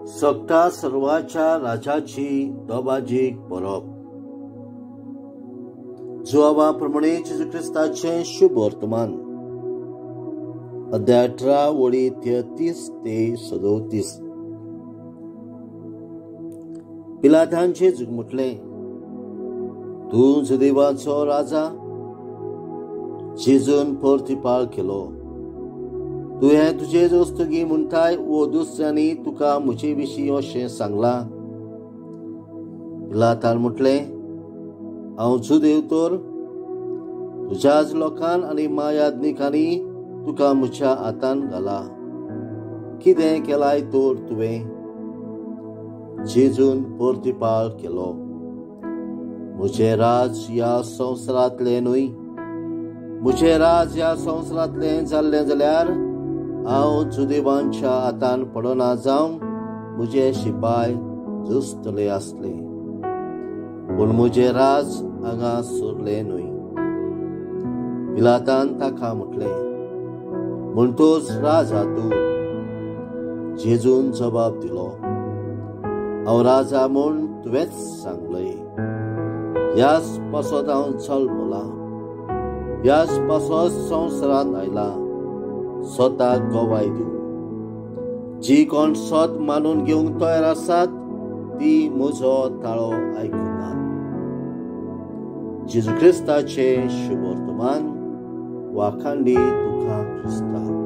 सकटा सर्वाच्या राजाची दबाजीक बरोप. जुआवा प्रमाणे जेजू क्रिस्ताचें शुभ वर्तमान, अध्याय 18 वळी 33 ते 37. पिलातान जेजूक म्हटलें, तूं जुदेवाचो राजा? जेजून प्रतिपाळ केलो, तुवें तुजे दोस्तगी म्हणटाय वो दुसऱ्यांनी तुका म्हजे विशीं अशें सांगलां? पिलातान म्हटलें, हांव जुदेव तर? तुज्याच लोकान आनी मायाज्ञिकांनी तुका म्हज्या हातान घाला. कितें केलाय तर तुवें? जेजून प्रतिपाळ केलो, म्हजें राज ह्या संवसारांतलें न्हय. म्हजें राज ह्या संवसारांतलें जाल्लें जाल्यार हांव जुदेवांच्या हातान पडना जावन म्हजे शिपाय झुजतले आसले, पूण म्हजें राज हांगा सोरलें न्हय. पिलातान ताका म्हटलें, म्हणटोच राजा तूं? जेजून जबाब दिलो, हांव राजा म्हूण तुवेंच सांगलें. ह्याच पासत हांव जल्मलां, ह्याच पासत संवसारांत आयलां, स्वताक गवाय दिवं. जी कोण सत मानून घेवंक तयार आसात ती म्हजो ताळो आयकतात. जेजू क्रिस्ताचें शुभ वर्तमान. वाखांडी तुका क्रिस्ता.